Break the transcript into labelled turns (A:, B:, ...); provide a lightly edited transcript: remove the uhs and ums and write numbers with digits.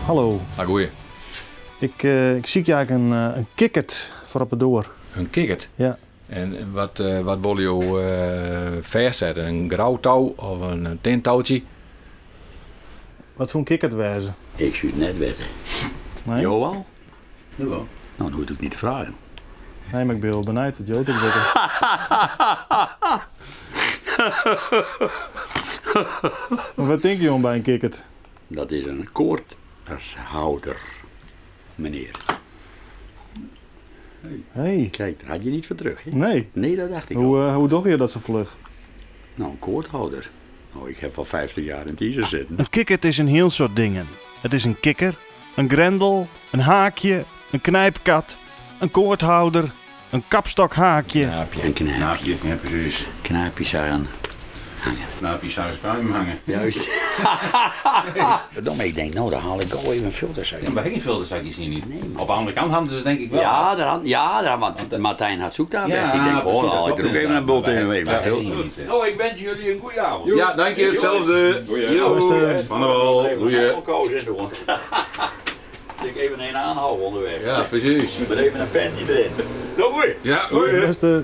A: Hallo.
B: Ah, goeie.
A: Ik, uh, ik sykje eigentlik in, uh, in kikkert foar op 'e doar.
B: In kikkert?
A: Ja.
B: En wat, uh, wat wolle jo fêstsette? In grau tou of in tin toutsje?
A: Wat soe in kikkert wêze?
C: Ik soe it net witte.
A: Nee?
C: Jo al?
D: Jawel.
C: Nou, dan hoech ik niet te vragen.
A: Nee, mar ik bin wol benijd dat jo it ek witte. Mar wat tinke jo oan by in kikkert?
C: Dat is in koordhouder, meneer.
A: Hey.
C: Kijk, daar had je niet voor terug. Hè?
A: Nee.
C: Nee, dat dacht ik
A: Hoe,
C: al.
A: eh, hoe dogge je dat sa fluch?
C: Nou, een koordhouder. Nou, ik heb al 50 jaar in het izer zitten.
A: In kikkert is in hiel soad dingen. It is in kikker, in grendel, in haakje, in knypkat, in koordhouder, in kapstokhaakje.
B: Knaapje.
C: Een knaapje.
D: Knaapje, ja precies.
C: Knaapje zag aan hangen.
D: Knaapje zag zijn pruim hangen.
C: Juist. Verdomme, ik denk, nou, dan haal ik gauw even een filterzakje.
D: Ja, maar geen filterzakjes hier niet.
C: Nee, man.
D: Op de andere kant hadden ze denk ik wel.
C: Ja, daar had, ja daar, want Martijn had zoek daar weg. Ik denk,
D: precies,
C: oh, dan
D: dat
C: haal ik
D: klopt
C: er ook even een bult in.
D: inderdaad.
C: Even
D: Maar
C: een
D: wij-
C: filter.
D: wij zien hier niet,
C: Nou, ik wens jullie een goede avond.
D: Ja, dank je, hetzelfde.
A: Beste.
D: Van der Wal, goeie.
C: Kous in doen. Ik even een aanhouden onderweg.
B: Ja, precies.
C: Met even een panty erin. Nou, goeie.
D: Ja, goeie.
A: Beste.